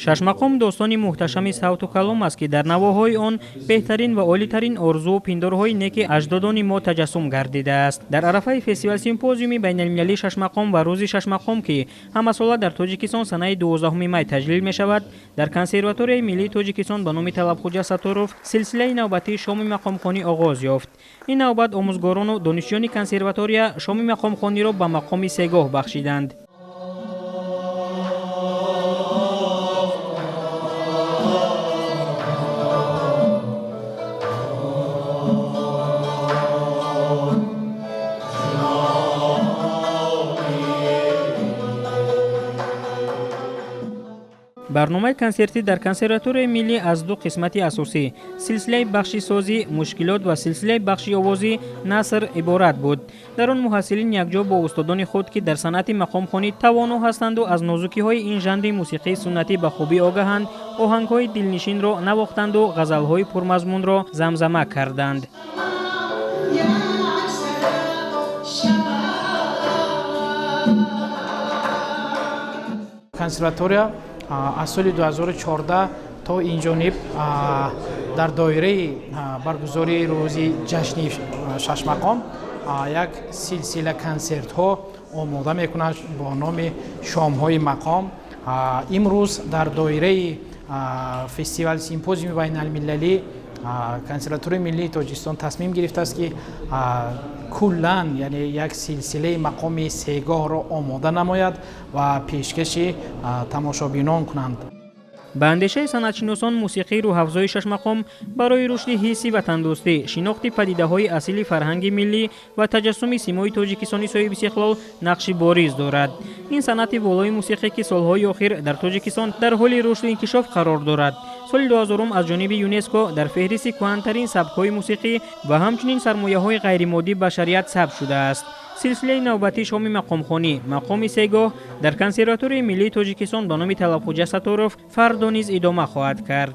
Шашмақом достони муҳташами савту калом аст, ки дар навоҳои он беҳтарин ва олитарин орзуву пиндорҳои неки аҷдодони мо таҷассум гардидааст. Дар арафаи фестивал-симпозиуми байналмилалии Шашмақом ва рӯзи Шашмақом, ки ҳамасола дар Тоҷикистон санаи 12 май таҷлил мешавад, дар Консерваторияи миллии Тоҷикистон ба номи Талабхуҷа Сатторов силсилаи навбатии шоми мақомхонӣ оғоз ёфт. Ин навбат омӯзгорону донишҷӯёни консерватория шоми мақомхониро ба мақоми сегоҳ бахшиданд. Барномаи консертӣ дар Консерваторияи миллӣ аз ду қисмати асосӣ силсилаи бахши созӣ мушкилот ва силсилаи бахши овозӣ наср иборат буд. Дар он муҳассилин якҷо бо устодони худ, ки дар санъати мақомхонӣ тавоно ҳастанду аз нозукиҳои ин жанри мусиқии суннатӣ ба хубӣ огаҳанд, оҳангҳои дилнишинро навохтанду ғазалҳои пурмазмунро замзама карданд. Консерватория аз соли 2014 то инҷониб дар доираи баргузории рӯзи ҷашни Шашмақом як силсила консертҳо омода мекунад бо номи шомҳои мақом. Имрӯз дар доираи фестивал симпозиуми байналмилалӣ Консерваторияи миллии Тоҷикистон тасмим гирифтааст, ки куллан, яъне як силсилаи мақоми сегоҳро омода намояд ва пешкаши тамошобинон кунанд. Ба андешаи санъатшиносон, мусиқии рӯҳафзои Шашмақом барои рушди ҳисси ватандӯстӣ, шинохти падидаҳои асили фарҳанги миллӣ ва таҷассуми симои Тоҷикистони соҳибистиқлол нақши бориз дорад. Ин санъати волои мусиқӣ, ки солҳои охир дар Тоҷикистон дар ҳоли рушду инкишоф қарор дорад, соли 2000 аз ҷониби ЮНЕСКО дар феҳристи кӯҳантарин сабкҳои мусиқӣ ва ҳамчунин сармояҳои ғайримоддии башарият сабт шудааст. Силсилаи навбатии шоми мақомхонӣ мақоми сегоҳ дар Консерваторияи миллии Тоҷикистон ба номи Талабхуҷа Сатторов фардо низ идома хоҳад кард.